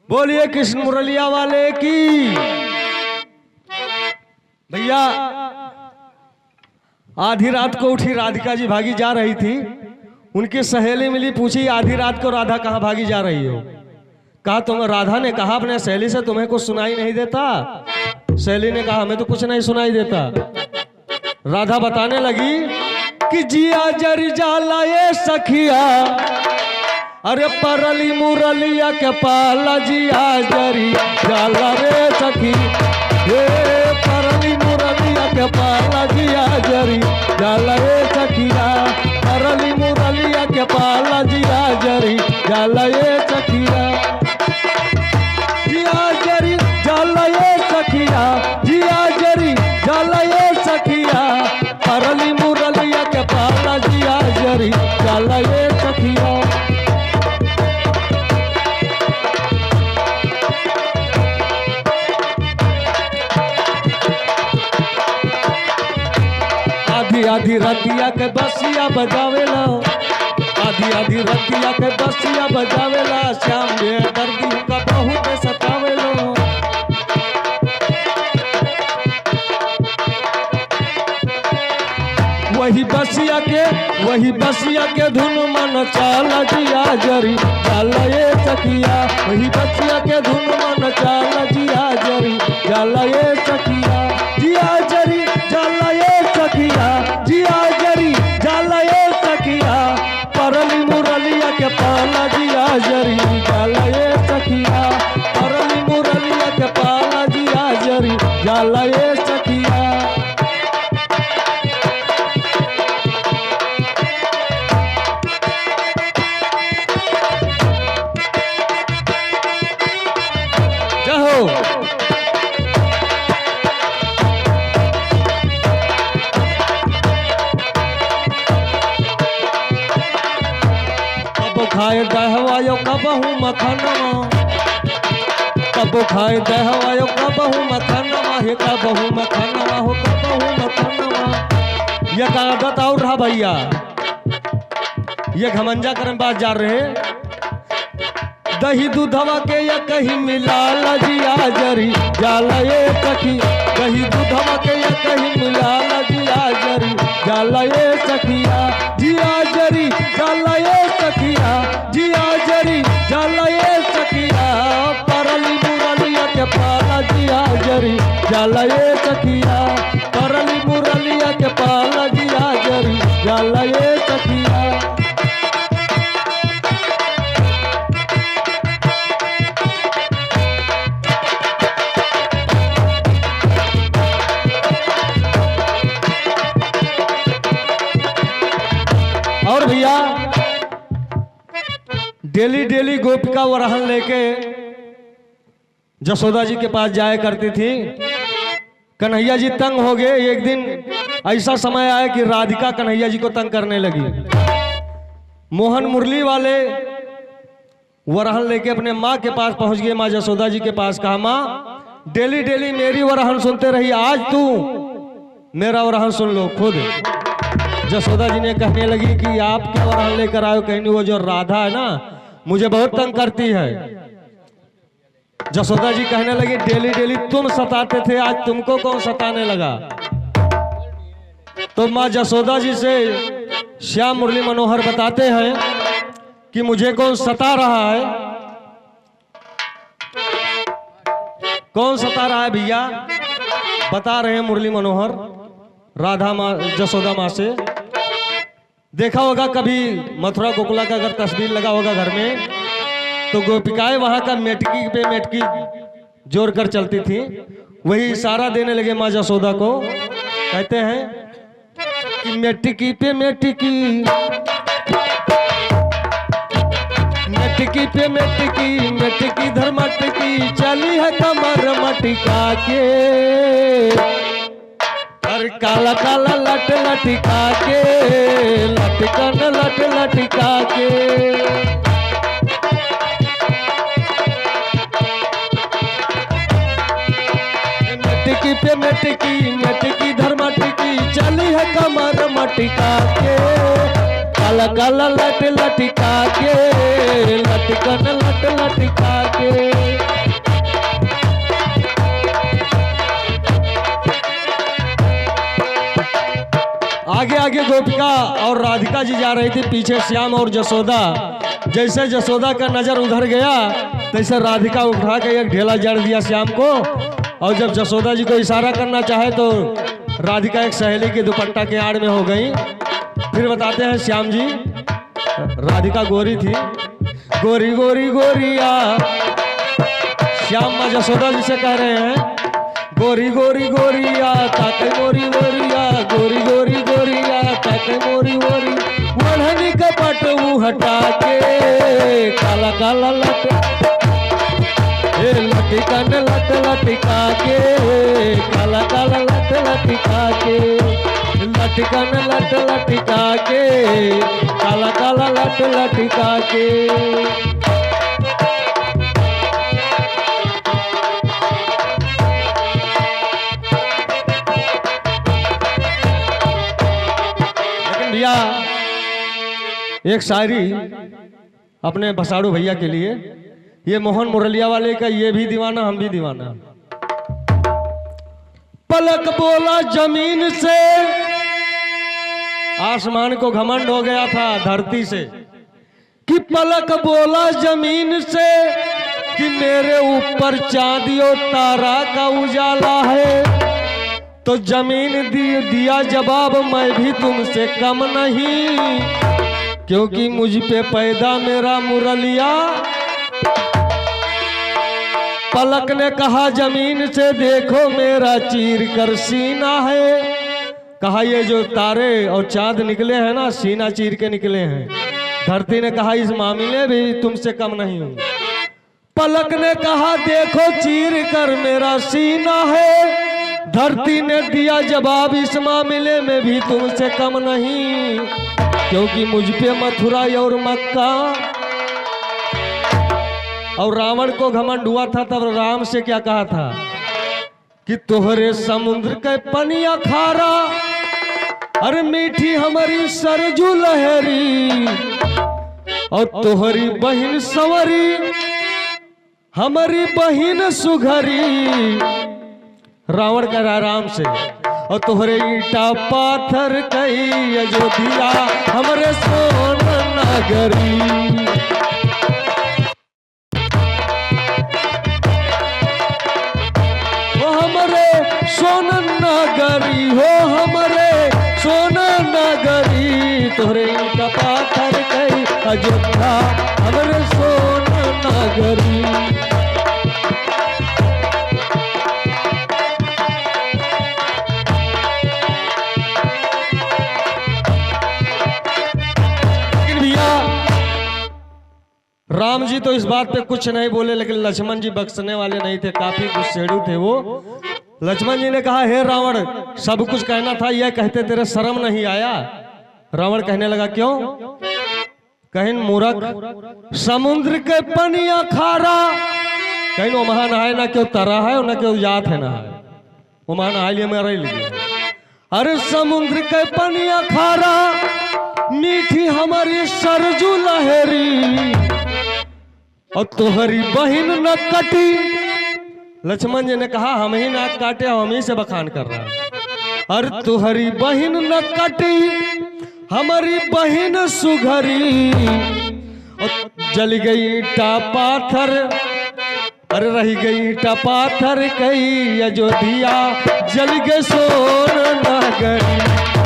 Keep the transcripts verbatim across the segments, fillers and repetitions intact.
बोलिए कृष्ण मुरलिया वाले की। भैया, आधी रात को उठी राधिका जी भागी जा रही थी, उनकी सहेली मिली, पूछी, "आधी रात को राधा कहाँ भागी जा रही हो?" कहा, "तुम," राधा ने कहा अपने सहेली से, "तुम्हें कुछ सुनाई नहीं देता?" सहेली ने कहा, "हमें तो कुछ नहीं सुनाई देता।" राधा बताने लगी कि जिया जरी जाला ए सखिया, अरे परली मुरलिया के पाला जिया जरी जाला रे सखी, हे परली मुरलिया के पाला जिया जरी जाला ए सखिया, परली मुरलिया के पाला जिया जरी जाला ए सखिया। जिया जरी जाला ए सखिया, जिया जरी जाला ए सखिया, परली मुरलिया के पाला जिया जरी जाला ए सखिया। आधी आधी रतिया के बसिया बजावेला, आधी आधी रतिया के बसिया बजावेला, श्याम बेदर्दी का बहुत सतावेला। वही बसिया के, वही बसिया के धुन मन चाला जिया जरी जाला ए सखिया, वही बसिया के धुन मन चाला जिया जरी जाला ए सखिया, जिया जरी जाला ए सखिया, जिया जरी जाला ए सखिया, परली मुरलिया के पाला जिया जरी जाला ए सखिया, परली मुरलिया के पाला जिया जरी जाला ए सखिया। जय हो। कबो खाए दहवायो कबहू मखनवा, कबो खाए दहवायो कबहू मखनवा, हे कबहू मखनवा, हो कबहू मखनवा। ये का आदत और रहा भैया, ये घमंजा करन बात जा रहे। दही दूधवा के या कहीं मिलाला जिया जरी जाला ए सखी, दही दूधवा के या कहीं मिलाला जिया जरी जाला ए सखिया, जिया जरी जाला ए सखिया, जिया जरी जाला ए सखिया, परली मुरलिया के पाला जिया जरी जाला ए सखिया, परली मुरलिया के पाला जिया जरी जाला ए सखिया। और भैया, डेली डेली गोपिका वरहन लेके जसोदा जी के पास जाया करती थी। कन्हैया जी तंग हो गए। एक दिन ऐसा समय आया कि राधिका कन्हैया जी को तंग करने लगी। मोहन मुरली वाले वरहन लेके अपने माँ के पास पहुँच गए, माँ जसोदा जी के पास। कहा, "माँ, डेली डेली मेरी वरहन सुनते रही, आज तू मेरा वरहन सुन लो खुद।" जसोदा जी ने कहने लगी कि "आप क्या वरहन लेकर आए हो?" कहनी, "वो जो राधा है ना, मुझे बहुत तंग करती है।" जसोदा जी कहने लगी, "डेली डेली तुम सताते थे, आज तुमको कौन सताने लगा?" तो माँ जसोदा जी से श्याम मुरली मनोहर बताते हैं कि मुझे कौन सता रहा है। कौन सता रहा है भैया? बता रहे हैं मुरली मनोहर राधा माँ, जसोदा माँ से। देखा होगा कभी मथुरा गोकुला का अगर तस्वीर लगा होगा घर में, तो गोपिकाएं वहां का मेटकी पे मेटकी जोर कर चलती थी, वही इशारा देने लगे माँ जसोदा को। कहते हैं कि मेटकी पे मेटकी, मेटकी पे मेटकी, मेटकी धर मटकी, चली है कमर मटका के। अरे काला काला लट लटका के, लटकन लट लटका के। मेटकी पे मेटकी, मेटकी धर मटकी, चली है कमर मटका के। काला काला लट लटका के, लटकन लट लटका के। गोपिका और राधिका जी जा रही थी, पीछे श्याम और जसोदा। जैसे जसोदा का नजर उधर गया, तैसे राधिका उठा के एक ढेला जड़ दिया श्याम को, और जब जसोदा जी को इशारा करना चाहे तो राधिका एक सहेली के दुपट्टा के आड़ में हो गई। फिर बताते हैं श्याम जी, राधिका गोरी थी। गोरी गोरी गोरिया, श्याम माँ जसोदा जी से कह रहे हैं, गोरी गोरी गोरिया, ताके मोरी गोरिया, गोरी गोरी गोरिया, ताके मोरी गोरी, ओढ़नी का पटऊ हटा के, काला काला लट, ए लटकन लट लटका के, काला काला लट लटका के, लटकन लट लटका के, काला काला लट लटका के। लेकिन भैया, एक शायरी अपने भसाड़ू भैया के लिए, ये मोहन मुरलिया वाले का, ये भी दीवाना, हम भी दीवाना। पलक बोला जमीन से, आसमान को घमंड हो गया था धरती से, कि पलक बोला जमीन से कि मेरे ऊपर चांद और तारा का उजाला है। तो जमीन दी, दिया जवाब, मैं भी तुमसे कम नहीं, क्योंकि मुझ पे पैदा मेरा मुरलिया। पलक ने कहा जमीन से, देखो मेरा चीर कर सीना है। कहा, ये जो तारे और चांद निकले हैं ना, सीना चीर के निकले हैं। धरती ने कहा, इस मामले में भी तुमसे कम नहीं हूँ। पलक ने कहा, देखो चीर कर मेरा सीना है। धरती ने दिया जवाब, इस मामले में भी तुमसे कम नहीं, क्योंकि मुझ पे मथुरा और मक्का। और रावण को घमंड हुआ था, तब राम से क्या कहा था? कि तोहरे समुंद्र के पनिया खारा, अरे मीठी हमरी सरजू लहरी, और तोहरी बहिन संवरी, हमरी बहिन सुघरी। रावण कह रहा राम से, और तोहरे ईटा पाथर कई अयोध्या, हमरे सोन नगरी। हो हमरे सोन नगरी, हो हमरे सोन नगरी, तोहरे ईटा पाथर कई अयोध्या, हमरे सोन नगरी। लेकिन भैया, राम जी तो इस बात पे कुछ नहीं बोले, लेकिन लक्ष्मण जी बख्शने वाले नहीं थे, काफी गुस्सेड़ू थे वो। लक्ष्मण जी ने कहा, हे रावण, सब कुछ कहना था, यह कहते तेरे शर्म नहीं आया? रावण कहने लगा, क्यों? कहिन, मूरख, समुंद्र के पनिया खारा, कहिन, ओमहा नहाए ना केउ तरा है, ना केउ जात है नहाए। ओमहा नहाए लिए मैं रह लिए। अरे समुंद्र के पनिया खारा, मीठी हमरी सरजू लहरी, और तोहरी बहिन न कटी। लक्ष्मण जी ने कहा, हम ही नाक काटे, हम ही से बखान कर रहा है। अरे तोहरी बहिन न कटी, हमरी बहिन सुघरी, और जल गई ईटा पाथर। अरे रह गई ईटा पाथर कई अयोध्या, जल गए सोन नगरी।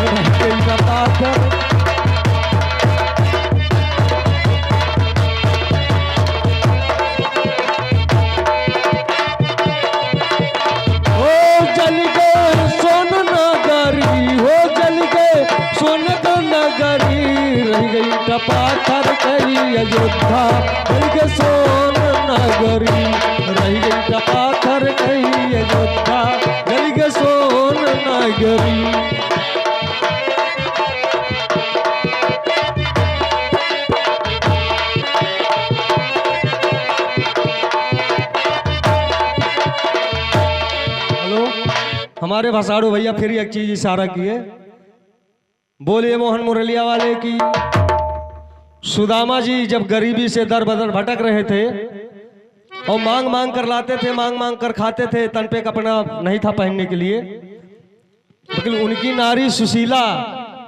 रह गई ईटा पाथर। ओ जल गए सोन नगरी, हो जल गए सोन नगरी। रह गई ईटा पाथर कई अयोध्या, जल गए सोन नगरी। रह गई ईटा पाथर कई अयोध्या, जल गए सोन नगरी। हेलो, हमारे भसाड़ू भैया फिर एक चीज इशारा किए। बोलिए मोहन मुरलिया वाले की। सुदामा जी जब गरीबी से दर बदर भटक रहे थे और मांग मांग कर लाते थे, मांग मांग कर खाते थे, तन पे कपड़ा नहीं था पहनने के लिए, लेकिन उनकी नारी सुशीला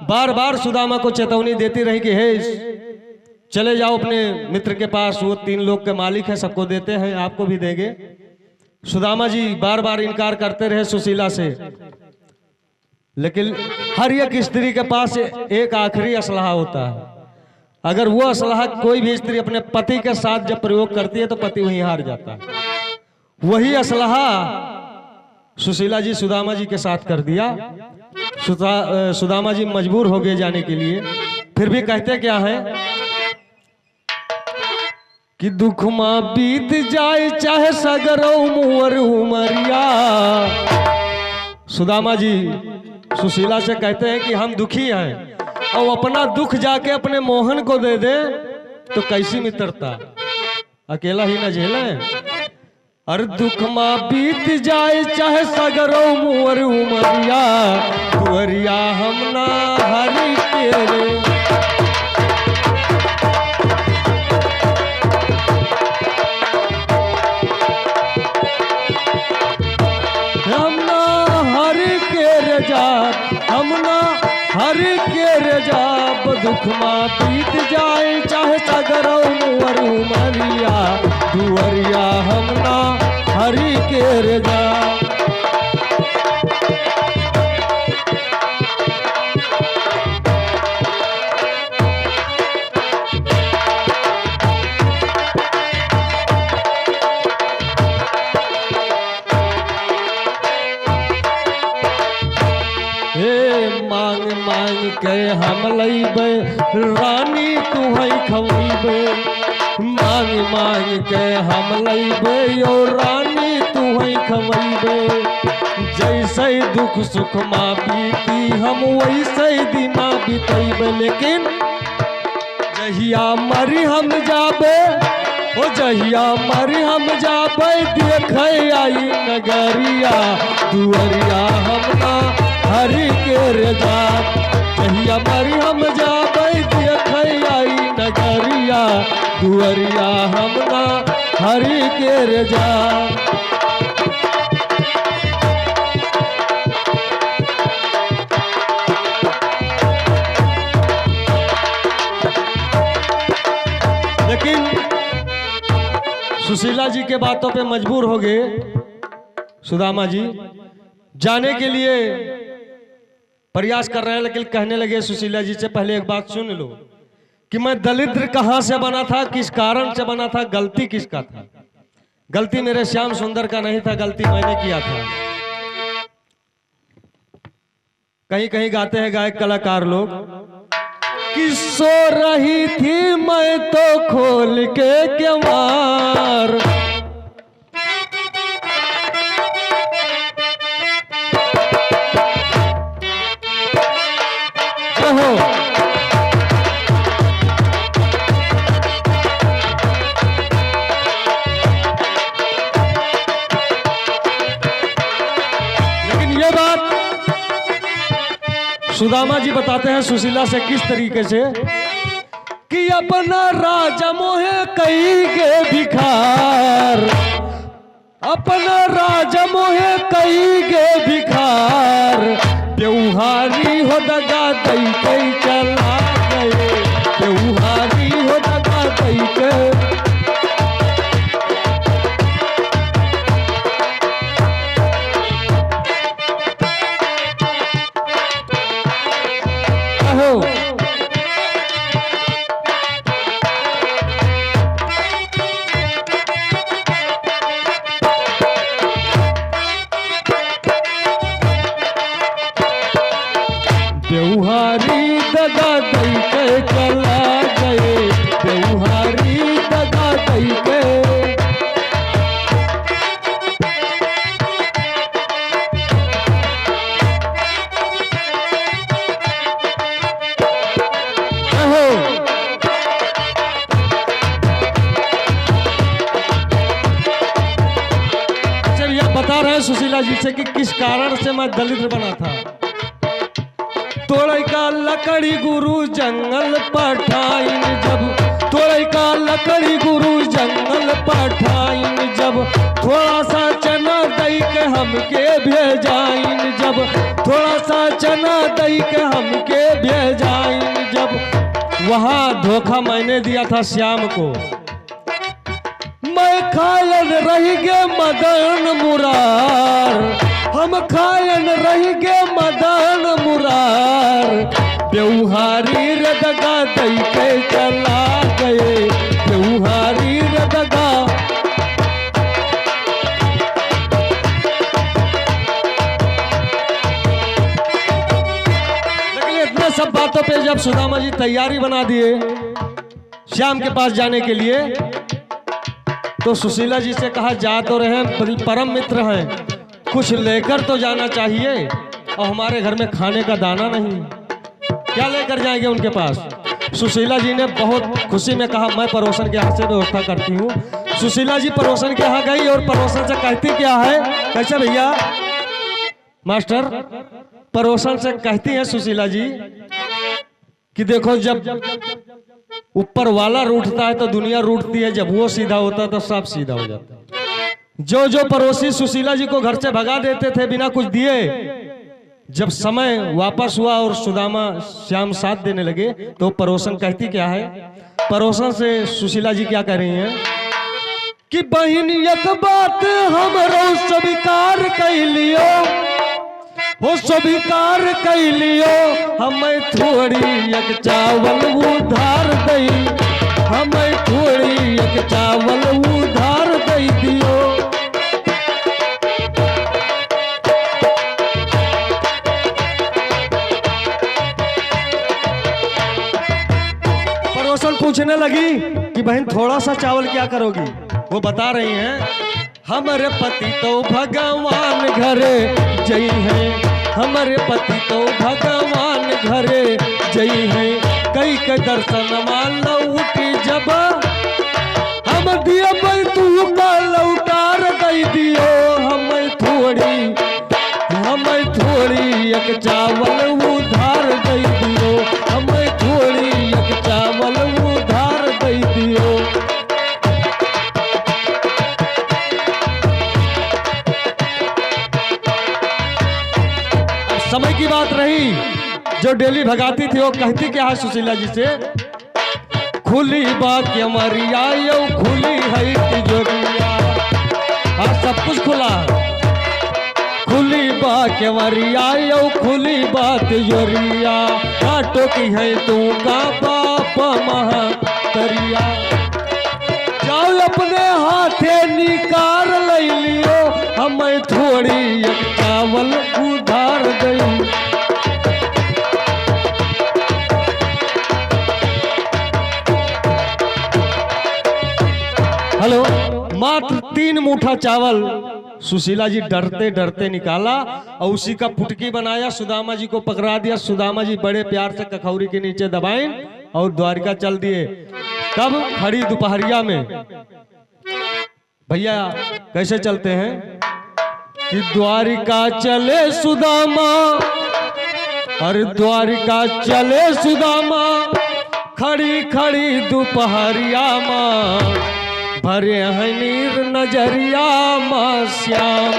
बार बार सुदामा को चेतावनी देती रही कि हे, चले जाओ अपने मित्र के पास, वो तीन लोक के मालिक हैं, सबको देते हैं, आपको भी देंगे। सुदामा जी बार बार इनकार करते रहे सुशीला से, लेकिन हर एक स्त्री के पास एक आखिरी असलहा होता है। अगर वो असलहा कोई भी स्त्री अपने पति के साथ जब प्रयोग करती है तो पति वहीं हार जाता है। वही असलहा सुशीला जी सुदामा जी के साथ कर दिया। सुदा-, अ, सुदामा जी मजबूर हो गए जाने के लिए, फिर भी कहते क्या हैं कि दुख मा बीत जाए चाहे सगरो मोर उमरिया। सुदामा जी सुशीला से कहते हैं कि हम दुखी हैं और अपना दुख जाके अपने मोहन को दे दे तो कैसी मित्रता, अकेला ही न झेले। अरे दुख मा बीत जाए चाहे सगरो मोर उमरिया, दुअरिया हम ना हरि के रे। हम ना हरि के रे जाब, हम ना हरि के रे जाब, दुख मा बीत जाए चाहे सगरो मोर उमरिया, दुअरिया हम ना हरि के रे जाब। हे मांग मांग के हम लइबे, रानी तुहई खवइबे। मांग मांग के हम लइबे, यो रानी तुहई खवइबे। जैसे दुख सुख मा बीती हम, वैसे दिना बितइबे। लेकिन जहिया मरी हम जाबे, ओ जहिया मरी हम जाबे, देखे आई नगरिया, दुअरिया हम ना हरि के रे जाब। जहिया मरी हम जाबे, देखे आई नगरिया, दुअरिया हम ना हरि के रे जाब। लेकिन सुशीला जी के बातों पे मजबूर हो गए सुदामा जी, जाने के लिए प्रयास कर रहे हैं, लेकिन कहने लगे सुशीला जी से, "पहले एक बात सुन लो कि मैं दलिद्र कहाँ से बना था, किस कारण से बना था, गलती किसका था? गलती मेरे श्याम सुंदर का नहीं था, गलती मैंने किया था।" कहीं कहीं गाते हैं गायक कलाकार लोग कि सो रही थी मैं तो खोल के केवार। ओहो। लेकिन ये बात सुदामा जी बताते हैं सुशीला से किस तरीके से कि अपना राज मोहे कई गे भिखार, अपना राज मोहे कई गे भिखार, व्यवहारी हो दगा दई के चला गए, व्यवहारी हो दगा दई के। अहो। व्यवहारी दगा दई के चला गए, व्यवहारी दगा दई के। अहो। अच्छा, भैया बता रहे हैं सुशीला जी से कि किस कारण से मैं दलिद्र बना था। तोड़ै का लकड़ी गुरु जंगल पठाइन जब, तोड़ै का लकड़ी गुरु जंगल पठाइन जब, थोड़ा सा चना दई के हमके भेजाइन जब। थोड़ा सा चना दई के हमके भेजाइन जब। वहाँ धोखा मैंने दिया था श्याम को। मैं खायन रहि गे मदन मुरार, हम खायन रहि गे मदन मुरार। व्यवहारी रे दगा दई के चला गए, व्यवहारी रे दगा। लेकिन इतने सब बातों पे जब सुदामा जी तैयारी बना दिए श्याम के पास जाने के लिए, तो सुशीला जी से कहा, "जा तो रहे हैं, पर-, परम मित्र हैं, कुछ लेकर तो जाना चाहिए, और हमारे घर में खाने का दाना नहीं, क्या लेकर जाएंगे उनके पास?" सुशीला जी ने बहुत खुशी में कहा, "मैं पड़ोसन के यहाँ से व्यवस्था करती हूँ।" सुशीला जी पड़ोसन के यहाँ गई और पड़ोसन से कहती क्या है, कैसे भैया मास्टर, पड़ोसन से कहती हैं सुशीला जी, कि देखो, जब ऊपर वाला रूठता है तो दुनिया रूठती है, जब वो सीधा होता है तो सब सीधा हो जाता है। जो जो पड़ोसी सुशीला जी को घर से भगा देते थे बिना कुछ दिए, जब समय वापस हुआ और सुदामा श्याम साथ देने लगे तो पड़ोसन कहती क्या है, पड़ोसन से सुशीला जी क्या कह रही हैं कि बहिन एक बात हमरो स्वीकार कइ लियो, हो स्वीकार कइ लियो, हमें थोड़ी एक चावल उधार दई, हमें थोड़ी एक चावल उधार दई दियो। पड़ोसन पूछने लगी कि बहन, थोड़ा सा चावल क्या करोगी? वो बता रही हैं, हमरे पति तो भगवान घरे जइहैं, हमरे पति तो भगवान घरे जइहैं, कई के दर्शन मान लौट जब हम दियबै तू का लौटार दई दियो, हमें थोड़ी, हमें थोड़ी एक चावल उधार दई दियो, हमें थोड़ी एक चावल उधार दई दियो। अब समय की बात रही, जो डेली भगाती थी, वो कहती क्या है सुशीला जी से, खुली बा केवरिया यो, खुली है तिजोरिया। हाँ, सब कुछ खुला है। खुली बा केवरिया यो, खुली बा तिजोरिया। काटो की है तू का बाप महतरिया। जाओ अपने हाथे निकार लई लियो, हमें थोड़ी एक चावल उधार दई। हेलो, मात्र तीन मुठा चावल सुशीला जी डरते डरते निकाला और उसी का पुटकी बनाया, सुदामा जी को पकड़ा दिया। सुदामा जी बड़े प्यार से कखौरी के नीचे दबाइन और द्वारिका चल दिए। कब? खड़ी दोपहरिया में। भैया कैसे चलते हैं कि द्वारिका चले सुदामा, अरे द्वारिका चले सुदामा, खड़ी खड़ी दुपहरिया मा, भरे हैं नीर नजरिया मा श्याम।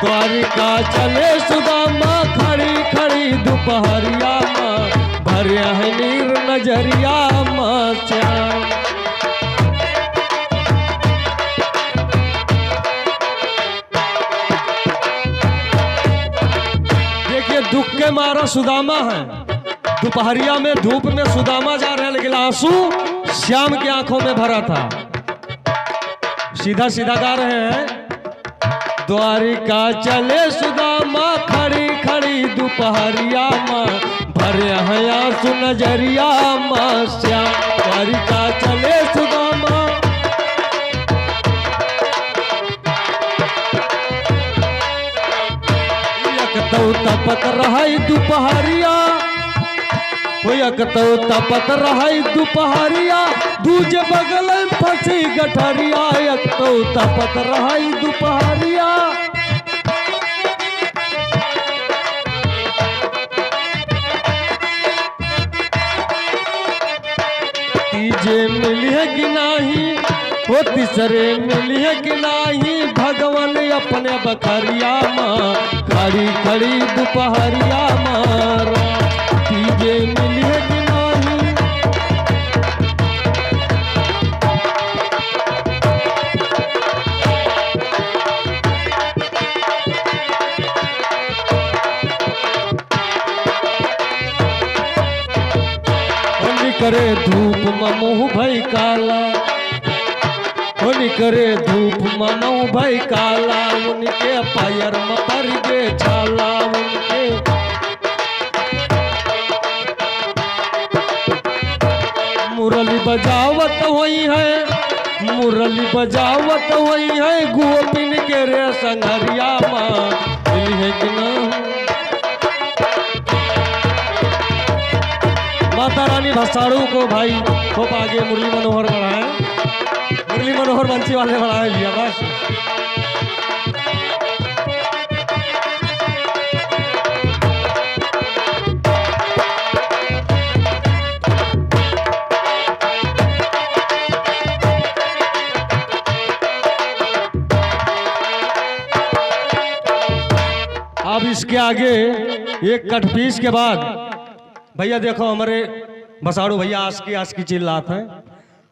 द्वारिका चले सुदामा, खड़ी खड़ी दुपहरिया मा, भरे हैं नीर नजरिया मा श्याम। देखिए, दुख के मारा सुदामा है, दोपहरिया में धूप में सुदामा जा रहे हैं, लेकिन आंसू श्याम के आंखों में भरा था। सीधा सीधा गा रहे हैं। द्वारिका चले सुदामा, खड़ी खड़ी दुपहरिया मा, भरे हैं आंसू नजरिया मा श्याम। द्वारिका चले सुदामा, एक तो तपत रहै दुपहरिया, हो एक तो तपत रहै दुपहरिया, दूजे बगल में फंसी गठरिया। एक तो तपत रहै दुपहरिया, तीजे मिली है कि नाही, ओ तीसरे मिलिहे कि नाही भगवान अपने बखरिया मा, खड़ी खड़ी दुपहरिया मा, तीजे मिलिहे कि नाही। निकरे धूप म मुँह भई काला, ओ निकरे धूप म मुँह भई काला, उनके पायर म परि गे छाला, उनके मुरली बजावत होइहैं, मुरली बजावत होइहैं, गोपिन के रे संघरिया मा मिलिहे कि ना। माता रानी भसाड़ू को भाई खूब आगे मुरली मनोहर बढ़ाएं, मुरली मनोहर बंसी वाले बढ़ाएं भैया बस। अब इसके आगे एक कटपीस के बाद भैया देखो, हमरे भसाड़ू भैया आशिकी आशिकी चिल्लात हैं।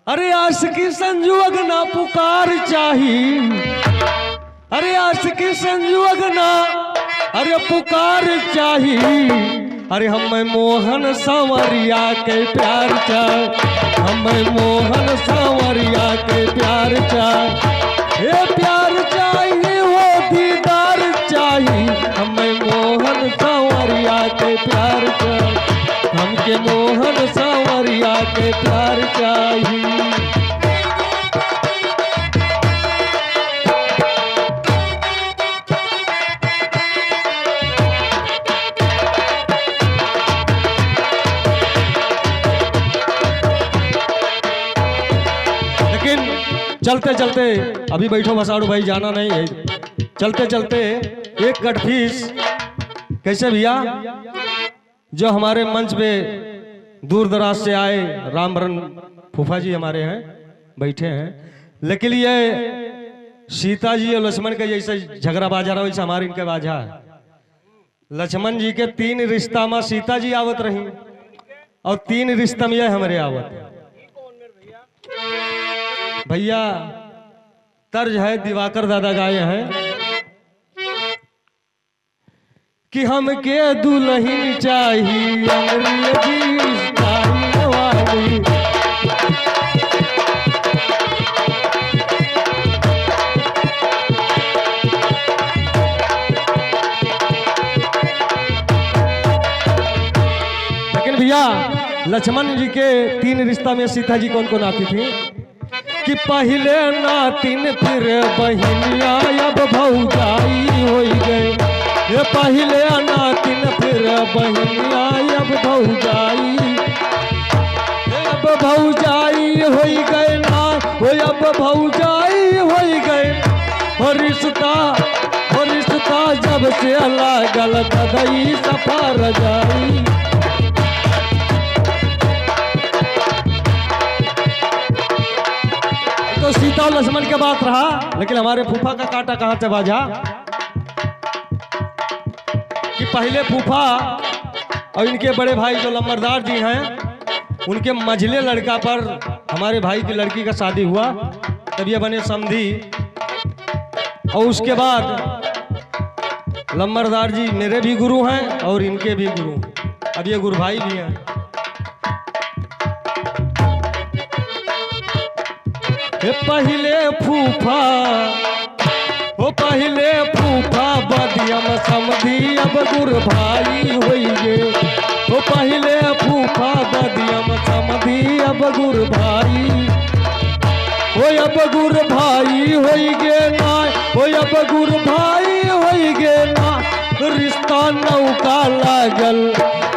अरे आशिकी संजोग ना पुकार चाही, अरे आशिकी संजोग ना, अरे पुकार चाही। अरे हमें मोहन सांवरिया के प्यार चाही, हमें मोहन सांवरिया के प्यार चाही। ए प्यार चाही हो दीदार चाही, हमें मोहन सांवरिया के प्यार चाही, हमके मोहन सांवरिया के प्यार चाही। लेकिन चलते चलते, अभी बैठो भसाड़ू भाई, जाना नहीं है, चलते चलते एक कटफीस। कैसे भैया, जो हमारे मंच पे दूर दराज से आए रामभरन फूफा जी हमारे हैं, बैठे हैं, लेकिन ये सीता जी और लक्ष्मण का जैसे झगड़ा बाजा रहा, वैसे हमारे इनके बाजा है। लक्ष्मण जी के तीन रिश्ता में सीता जी आवत रही और तीन रिश्ता में ये हमरे आवत। भैया, तर्ज है दिवाकर दादा गाए हैं कि हमके दुल्हन चाही अंग्रेजी style वाली। लेकिन भैया, लक्ष्मण जी के तीन रिश्ता में सीता जी कौन कौन आती थी? कि पहिले नातिन फिर बहिनिया, अब भौजाई होई गए। ये पहिले नातिन फिर बहिनिया, अब भौजाई, अब भौजाई होई गए ना, हो अब भौजाई होई गए। हो रिश्ता, हो रिश्ता जब से लागल ददई सफा रजाई। तो सीता और लक्ष्मण के बात रहा, लेकिन हमारे फूफा का काटा कहाँ से बाजा कि पहले फूफा और इनके बड़े भाई जो लंबरदार जी हैं, उनके मझले लड़का पर हमारे भाई की लड़की का शादी हुआ, तब ये बने समधी। और उसके बाद लंबरदार जी मेरे भी गुरु हैं और इनके भी गुरु, अब ये गुरु भाई भी हैं। हे पहिले फूफा, हो पहिले फूफा बदियम समधी, अब गुरु भाई होइगे। हो पहिले फूफा बदियम समधी, अब गुरु भाई। हो अब गुरु भाई होइगे ना, हो अब गुरु भाई होइगे ना। रिश्ता नौका लागल,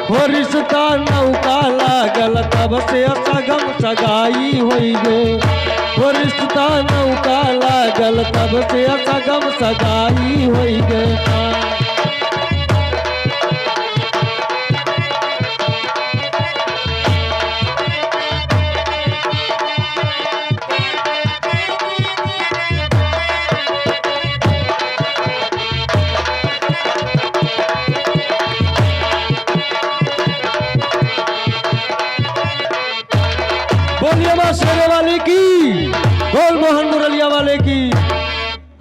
हो रिश्ता नौका लागल, तब से सगम सगाई होइगे। हो रिश्ता नौका लागल, तब से सगम सगाई होइगे। शेरे वाले की, बोल मोहन मुरलिया वाले की।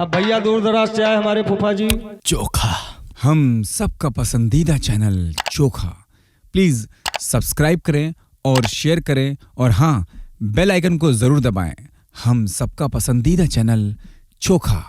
अब भैया दूर दराज से आए हमारे फूफा जी। चोखा, हम सबका पसंदीदा चैनल चोखा। प्लीज सब्सक्राइब करें और शेयर करें और हाँ, बेल आइकन को जरूर दबाएं। हम सबका पसंदीदा चैनल चोखा।